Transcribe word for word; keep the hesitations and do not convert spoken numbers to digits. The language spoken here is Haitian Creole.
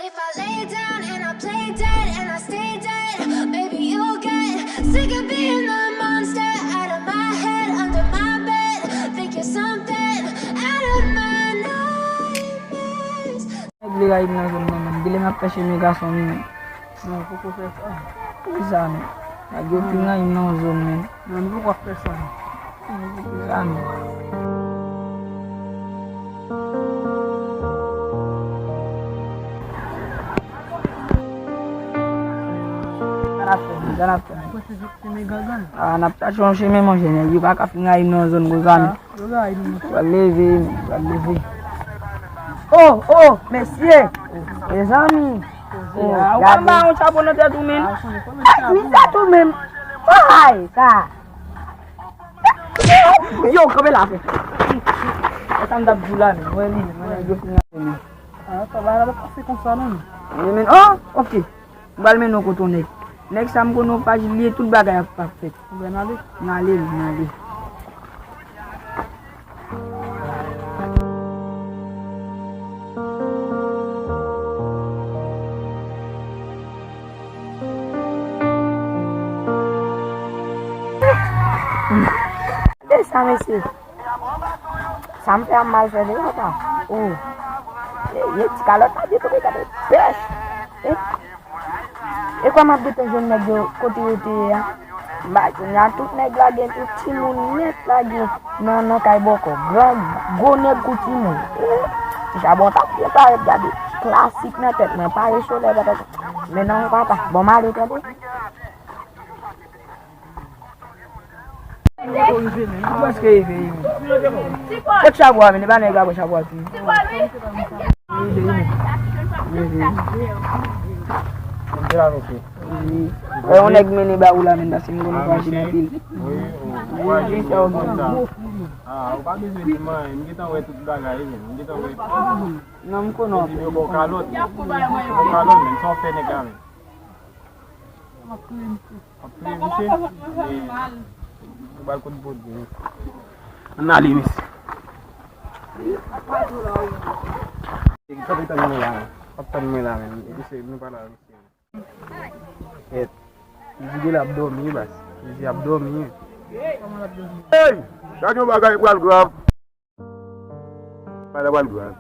If I lay down and I play dead and I stay dead, maybe you'll get sick of being the monster out of my head, under my bed, thinking something out of my nightmares. Nèg vle rayi m nan zòn nan, menm. Genlè m ap fè chemen gason, wi, menm. Non, poko fè sa. Poukisa, menm? Nèg yo fin rayi m nan zòn, menm. Non, nou poko ap fè sa. Poukisa, menm? Sa n ap fè, sa n ap fè. Mwen se jis chemen gangan. Ah, n ap chache yon chemen, monchè, nèg yo pa ka fin rayi m nan zòn konsa, menm. Yo rayi nou. Pral leve, pral leve. Oh, oh, mesye. Mezanmi. Oh, ah, ou gade. Ou pa yon chapo nan tèt ou, menm. Ah, mizè tou, menm. Ay, sa. Yo, kanpe la, frè. E sa m t ap di w la, menm. Mwen li, mwen li, yo fin la, menm. Ah, sa va, la pa pase konsa, non. Wi, menm. Oh, ok. M pral mennen w kote yon nèg. Nèg sa m konnen w pa jil li, tout bagay ap, ap fèt. Ou vle n ale? N ale, n ale. Gade sa, mesye. Sa m fè a mal fè deja, pa. Oh. E, e ti kalòt la byen tonbe, gade pèch. E, e kòman m ap gentan jwenn nèg yo kote yo te ye a? M ba kounye a tout nèg lage, tout timoun nèt lage nan, nan kay bòkò. Gran, gwo nèg kou timoun. E, chabon t ap byen parèt, gade. Klasik nan tèt mwen, pare solèy, papa. Men non, papa. Bon, m ale, tande. Ou prèske rive, wi. Kot chapo a, men, e pa nèg la pran chapo a tou. Rive, wi. Rive, wi. Wi. Wè, yon nèg mennen ba ou la, men, paske m konnen ou pa jil anpil. Wi, wi, wi, sa ou gen. Ah, ou pa bezwen di m anyen, m gentan wè tout bagay, wi, m gentan wè. Non, m konnen w ap. Yo ba w kalòt. Yo ba w kalòt, men, sa w fè nèg la, men. M ap touye misye. W ap touye misye? Ou ba l kout bòdye, wi. Ann ale, mesye. Kanpe tann mwen la, men. W ap tann mwen la, men. Misye, nou pa la, mesye. Kèt. Li di l ap dòmi, baz. Li di ap dòmi. Hey! Gade yon bagay pral grav. Bagay pral grav.